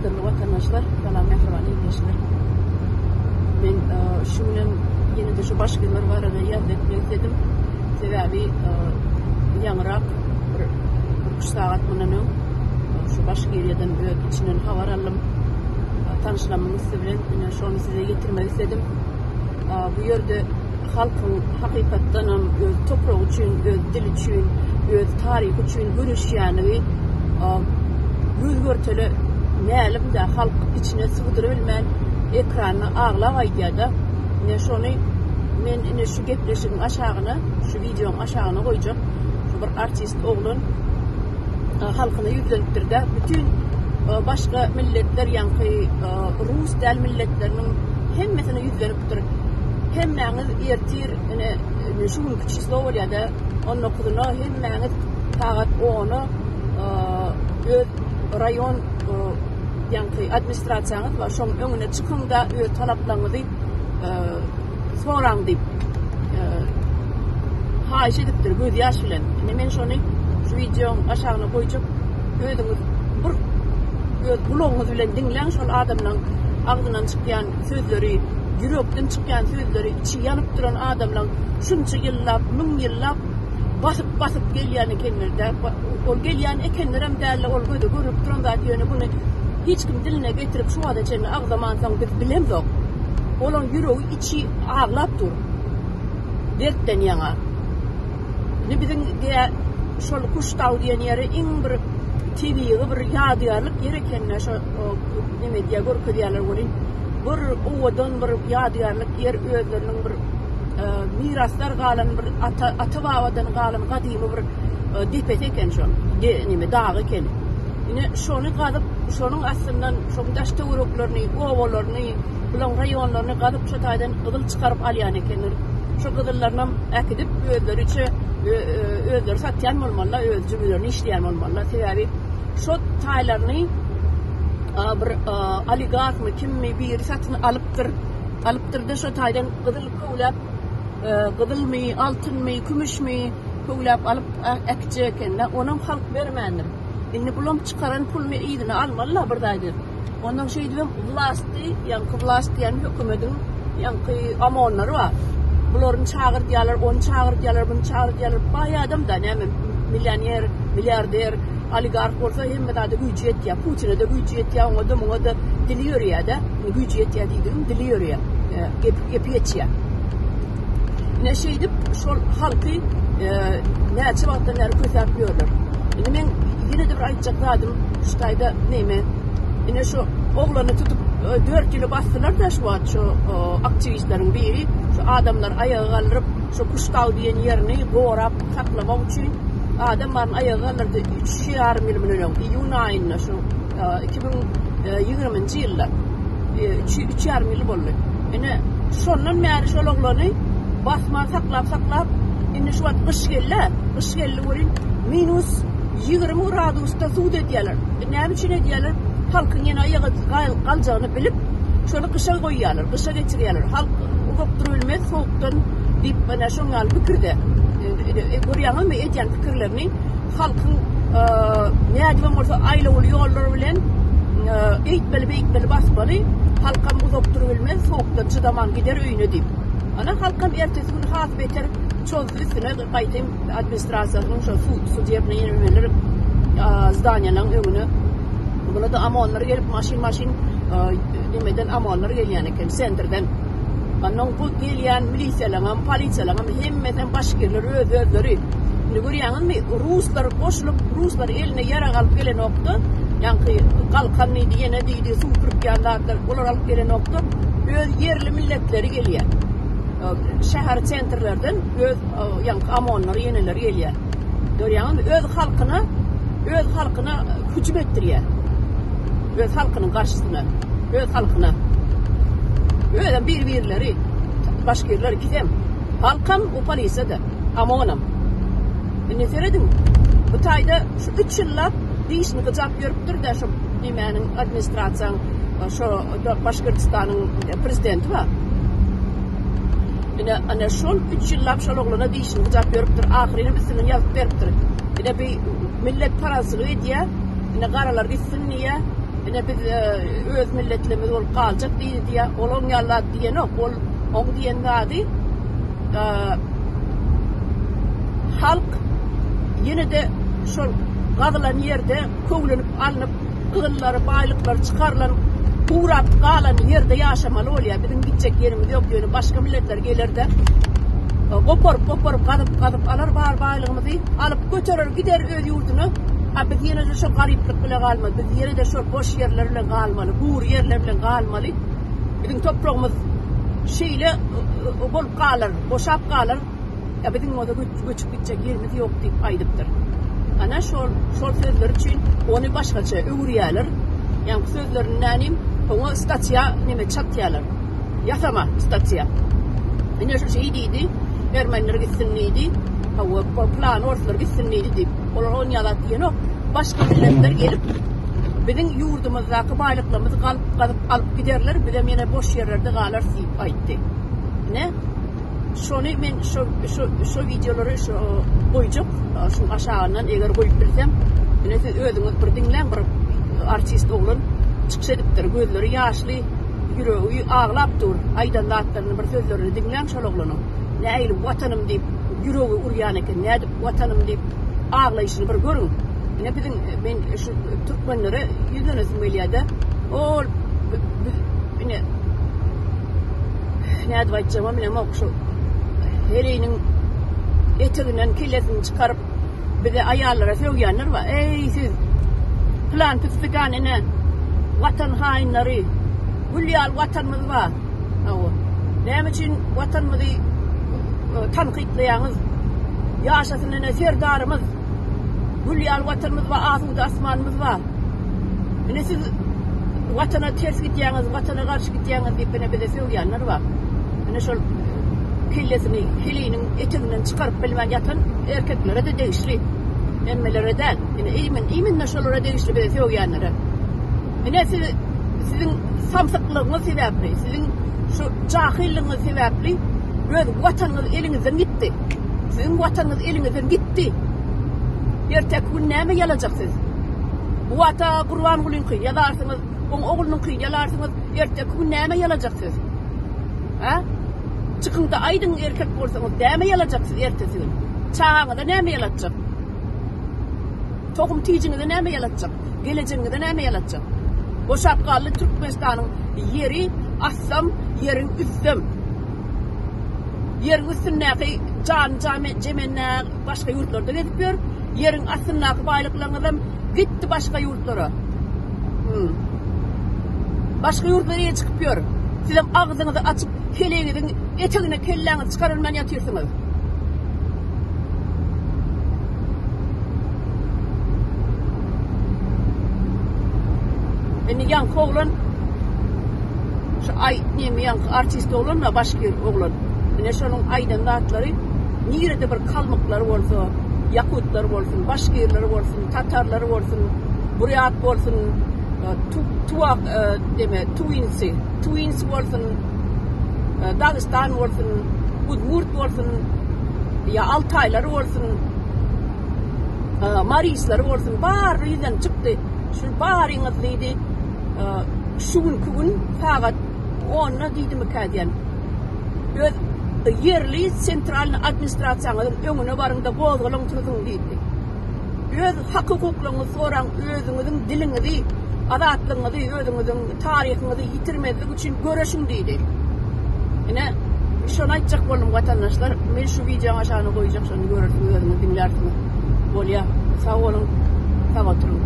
Gadyrly watandaşlar, salam mähriban ildeşler. Men e, şu günem ýene-de şu başgirler barada ýazgy etmek istedim. Sebäbi e, ýaňyrak bir 3 sagat mundan öň e, şu Başgiriýadan öz içinden habar aldym. Tanyşlamyň üsti bilen ine şony size ýetirmek istedim. Bu ýerde halkyň hakykatdanam öz topragy üçin, öz dili üçin, öz taryhy üçin göreşýänligi göz-görtele mälim-dä, halk içine sygdyrybilmän ekranda aglap aýdýar-da. Ine şony men ine şu gepleşigiň aşagyna, şu wideoň aşagyna goýjak. Şu bir artist oglan halkyna ýüzlenipdir-de, bütin başga milletler ýaňky rus däl milletleriniň hemmesine ýüzlenipdir. Hemmäňiz ertir ine şu günki çislo bolýar-da, on dokuzyna hemmäňiz sagat ona öz raýon ýaňky administrasiýaňyz bar, şoň öňüne çykyň-da öz talaplaryňyzy soraň diýip haýyş edipdir göz ýaş bilen. Ine men şony şu wideoň aşagyna goýjak. Özüňiz bir öz gulagyňyz bilen diňläň şol adamlaň agzyndan çykýan sözleri, ýürekden çykýan sözleri, içi ýanyp duran adamlaň şunça ýyllap, müň ýyllap basyp-basyp gelýän ekenler-dä. Ol gelýän ekenlerem däl-de, ol göze görnüp duran zat, ýöne muny hiç kim diline getirip şu wagta çenli agzamansoň biz bilemzok. Olaň ýüregi içi aglap dur. Dertden ýaňa. Indi biziň diýä şol Kuştau diýen ýeri iň bir tebigy bir ýadygärlik ýer eken-de şo neme diýä görkezýärler welin bir owadan bir ýadygärlik ýer özleriniň bir miraslar galan bir ata ata babadan galan gadymy bir depesi eken şol neme dagy eken. Ine şony gazyp şonuň astyndan şoň daş töwereklerini obalaryny bulaň raýonlaryny gazyp şo taýdan gyzyl çykaryp alýan ekenler. Şo gyzyllarynam äkidip özleriçe özleri satýan bolmalylar, öz jübülerini işleýän bolmalylar. Sebäbi şo taýlaryny bir oligarhmy kimmi biri satyn alypdyr. Alypdyr-da şo taýdan gyzyl köwläp gyzylmy, altynmy, kümüşmi köwläp alyp äkitjek eken-de, onam halk bermändir. Indi bulam çykaran puluny yzyna almaly-la bir zat edip. Ondan şeýdibem wlasty, ýaňky wlast diýen hökümediň ýaňky OMON-lary bar. Bularyny çagyrdýarlar, ony çagyrdýarlar, muny çagyrdýarlar. Baý adam-da, näme, millioner, milliarder, oligarh bolsa hemme zada güýji ýetýär. Putine-de güýji ýetýär, oňa-da, muňa-da dili ýörýär-de. Güýji ýetýär diýdigim, dili ýörýär. Gepi, gepi geçýär. Ine şeýdip şol halky näçe wagtdan bäri kösäp ýörler. Indi men ýene-de bir aýtjak zadym şu taýda neme ine şu oglany tutup 4 ýyly basdylar-da şu wagt şu aktiwistleriň biri şu adamlary aýaga galdyryp şu Kuştau diýen ýerini gorap saklamak üçin adam baryny aýaga galdyrdy üç ýarym ýyl mundan öň iýun aýynda şu 2020-nji ýylda üç üç ýarym ýyl boldy. Ine şondan bäri şol oglany basman saklap saklap indi şu wagt gyş geldi gyş geldi welin minus 20 gradusda sud edýärler. E, näme üçin edýärler? Halkyň ýene aýaga galjagyny bilip şony gyşa goýýarlar, gyşa geçirýärler. Halk uzak durubilmez sowukdan diýip ene şoň ýaly pikirde. E, e, görýäňizmi edýän pikirlerini? Halkyň nädibem bolsa aýlawly ýollar bilen eýtmeli beýtmeli basmaly, halkam uzak durubilmez, sowukdan çydaman gider öýüne diýip. Ana halkam ertesi gün has beter çozdy üstüne gaýtym administrasiýasynyň şo sud sudebnyý nemeler zdaniýalaryň öňüne. Buna-da OMONlar gelip maşyn maşyn nemeden OMONlar gelýän eken sentrden. Onnoň bu gelýän milisiýalaryňam, polisiýalaryňam hemmesem başgirler öz-özleri. Indi görýäňizmi, ruslar goşulyp, ruslar eline ýarag alyp gelenokda, ýaňky galkan diýdi, ýene diýdi, suw pürkýän zatlar, olar alyp gelenokda, öz ýerli milletleri gelýär. Şäher sentrlerden öz ýaňky OMON-lary, ýeneleri gelýär. Görýäňizmi, öz halkyna, öz halkyna hüjüm etdirýär. Öz halkynyň garşysyna, öz halkyna. Özem bir-birleri, başgirler ikisem. Halkam, o polisiýa-da, OMON-am. Indi serediň, bu taýda şu üç ýyllap dişini gyjap ýörüpdir-de şu nemäniň administrasiýaň şo Başgyrtystanyň prezidenti bar. Ine, ana şol üç ýyllap şol oglana dişini gyjap ýörüpdir. Ahyrynam üstünden ýazyp beripdir. Ine bi milletparazçylyk edýär. Ine garalar gitsin diýýär. Ine biz öz milletlerimiz bolup galjak diýdi diýýär. Ol oň ýaly zat diýenok. Ol oň diýen zady halk ýene-de şol gazylan ýerde köwlenip alnyp, gyzyllary, baýlyklary çykarylan, gurap galan ýerde ýaşamaly bolýar. Biziň gitjek ýerimiz ýok, ýöne başga milletler geler-de, goparyp-goparyp, gazyp-gazyp alar bar baýlygymyzy, alyp göterer gider öz ýurduna. A biz ýene-de şol garyplyk bile galmaly, biz ýene-de şol boş ýerler bilen galmaly, gury ýerler bilen galmaly. Biziň topragymyz şeýle bolup galar, boşap galar. Ýa biziň bolsa göçüp gitjek ýerimiz ýok diýip aýdypdyr. Ana şol şol sözleri üçin ony başgaça öwürýärler. Ýaňky sözlerini nänim oňa statýa neme çatýarlar. Ýasama statýa. Ine şu şeý diýdi, ermeniler gitsin diýdi. Hawa, plan orslar gitsin diýdi diýip. Olar onýa zat diýenok. Başga milletler gelip biziň ýurdumyzdaky baýlyklarymyzy galyp gazyp alyp giderler, bizem ýene boş ýerlerde galarys diýip aýtdy. Ine Şony men şo şo şo wideolary şo goýjak şuň aşagyndan eger goýup bilsem. Ine siz özüňiz bir diňläň bir artist oglan çykyş edipdir. Gözleri ýaşly, ýüregi aglap dur. Aýdan zatlaryny bir sözlerini diňläň şol oglanyň. Nähili watanym diýip ýüregi urýan eken. Nädip watanym diýip aglaýşyny bir görüň. Ine biziň men şu türkmenlere ýüzlenesim gelýär-de. Ol biz ine Nädip aýtjagymam bilemok şu heleýiniň eteginden kellesini çykaryp bize aýallara sögýänler bar. Eý siz pylan püstikan ine watan haýynlary gül ýaly watanymyz bar. Hawa. Näme üçin watanymyzy e, tankytlaýaňyz? Ýaşasyn ine serdarymyz. Gül ýaly watanymyz bar, asuda asmanymyz bar. Ine siz watana ters gidýäňiz, watana garşy gidýäňiz diýip ine bize sögýänler bar. Ine şol kellesini heleýiniň eteginden çykaryp bilmän ýatan erkeklere-de degişli. Hemmelere däl. Ine imin, iminne şolara degişli bize sögýänlere. Ine siz siziň samsyklygyňyz sebäpli, siziň şu jahyllygyňyz sebäpli öz watanyňyz eliňizden gitdi. Siziň watanyňyz eliňizden gitdi. Erteki gün näme ýalajak siz? Bu wata Gurbangulyňky ýazarsyňyz, oň oglunyňky ýalarsyňyz, erteki gün näme ýalajak siz? Hä? Çykyňda aýdyň erkek bolsaňyz, näme ýalajak siz ertesi gün? Çagaňyza näme ýalatjak? Tohum tijiňize näme ýalatjak? Gelejegiňize näme ýalatjak? Boşap galdy Türkmenistanyň ýeri assam, ýeriň üstem. Ýeriň üstündäki jan jemende başga ýurtlarda gezip ýör. Ýeriň astyndaky baýlyklaryňyzam gitdi başga ýurtlara. Hmm. Başga ýurtlara eýe çykyp ýör. Sizem agzyňyzy açyp, keleňiziň etegine kelläňizi çykarylman ýatyrsyňyz. Indi ýaňky oglan şu aý neme ýaňky artist oglan da başgir oglan. Ine şonuň aýdan zatlary nirede bir kalmyklar bolsa, ýakutlar bolsun, başgirler bolsun, tatarlar bolsun, burýat bolsun, e, tuwak e, deme, tuwinsi, tuwinsi bolsun, e, Dagestan bolsun, Udmurt bolsun, ýa Altaýlar bolsun, Marisleri bolsun, bary ýüzlenip çykdy. Şu baryňyz diýdi, şu günki gün sagat onda diýdimikä diýen. Öz ýerli sentralny administrasiýaňyzyň öňüne baryň-da gozgalaň turzuň diýdi. Öz hak-hukuklaryňyzy soraň, özüňiziň diliňizi, azatlygyňyzy, özüňiziň taryhyňyzy ýitirmezlik üçin göreşiň diýdi. Ine, şony aýtjak boldum watandaşlar. Men şu wideoň aşagyna goýjak, şony görersiňiz, özüňiz diňlärsiňiz. Bolýa. Sag boluň, sag oturyň.